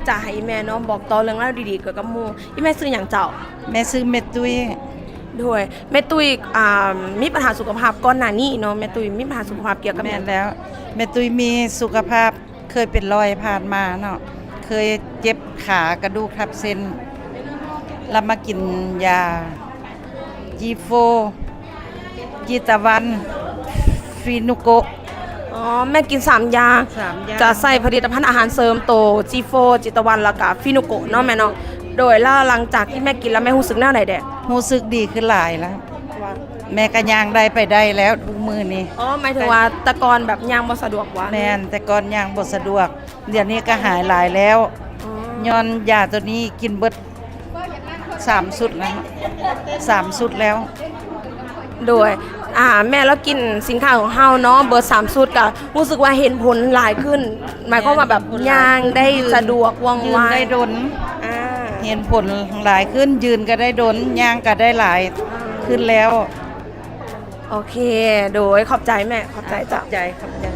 ຈາໃຫ້ອີ່ແມ່ເນາະ ບອກຕໍ່ເລື່ອງລາວດີໆກ່ຽວກັບໝູ່. ອີ່ແມ່ຊື່ຫຍັງເຈົ້າ? ແມ່ຊື່ແມ່ຕຸ້ຍ. ໂດຍ ແມ່ຕຸ້ຍ ອ່າ ມີບັນຫາສຸຂະພາບກ່ອນໜ້ານີ້ເນາະ ແມ່ຕຸ້ຍມີບັນຫາສຸຂະພາບກ່ຽວກັບຫຍັງ? ແມ່ນແລ້ວ ແມ່ຕຸ້ຍມີສຸຂະພາບ ເຄີຍເປັນລອຍຜ່ານມາເນາະ ເຄີຍເຈັບຂາກະດູກທັບເສັ້ນ ລະມາກິນຢາຈີໂຟ ຈີຕາວັນ ຟີນູໂກະ. ອໍ ແມ່ກິນສາມຢ່າງ ສາມຢ່າງ ຈະໃຊ້ຜະລິດຕະພັນອາຫານເສີມໂຕ ຈີໂຟ ຈີຕາວັນ ແລ້ວກະຟີນູໂກະເນາະແມ່ເນາະ. ໂດຍ ແລ້ວຫຼັງຈາກທີ່ແມ່ກິນແລ້ວ ແມ່ຮູ້ສຶກແນວໃດແດ່? ຮູ້ສຶກດີຂຶ້ນຫຼາຍແລ້ວ ວ່າ ແມ່ກະຍ່າງໄດ້ໄປໄດ້ແລ້ວທຸກມື້ນີ້. ອໍ ໝາຍເຖິງວ່າແຕ່ກ່ອນແບບຍ່າງບໍ່ສະດວກຫວາ? ແມ່ນ ແຕ່ກ່ອນຍ່າງບໍ່ສະດວກ ດຽວນີ້ກະຫາຍຫຼາຍແລ້ວ ອໍ ຍ້ອນຢາໂຕນີ້ກິນເບິດສາມຊຸດແລ້ວ ສາມຊຸດແລ້ວ. ໂດຍ ອ່າ ແມ່ລາວກິນສິນຄ້າຂອງເຮົາເນາະ ເບິດສາມຊຸດ ກະຮູ້ສຶກວ່າເຫັນຜົນຫຼາຍຂຶ້ນ ໝາຍຄວາມວ່າແບບ ແມ່ນ ຍ່າງໄດ້ສະດວກ ວ່ອງໄວ ຢືນໄດ້ດົນ ອ່າ ເຫັນຜົນຫຼາຍຂຶ້ນ ຢືນກະໄດ້ດົນ ຍ່າງກະໄດ້ຫຼາຍ ອ່າ ຂຶ້ນແລ້ວ. ໂອເຄ ໂດຍ ຂອບໃຈແມ່ ຂອບໃຈເຈົ້າ ຂອບໃຈ ຂອບໃຈ.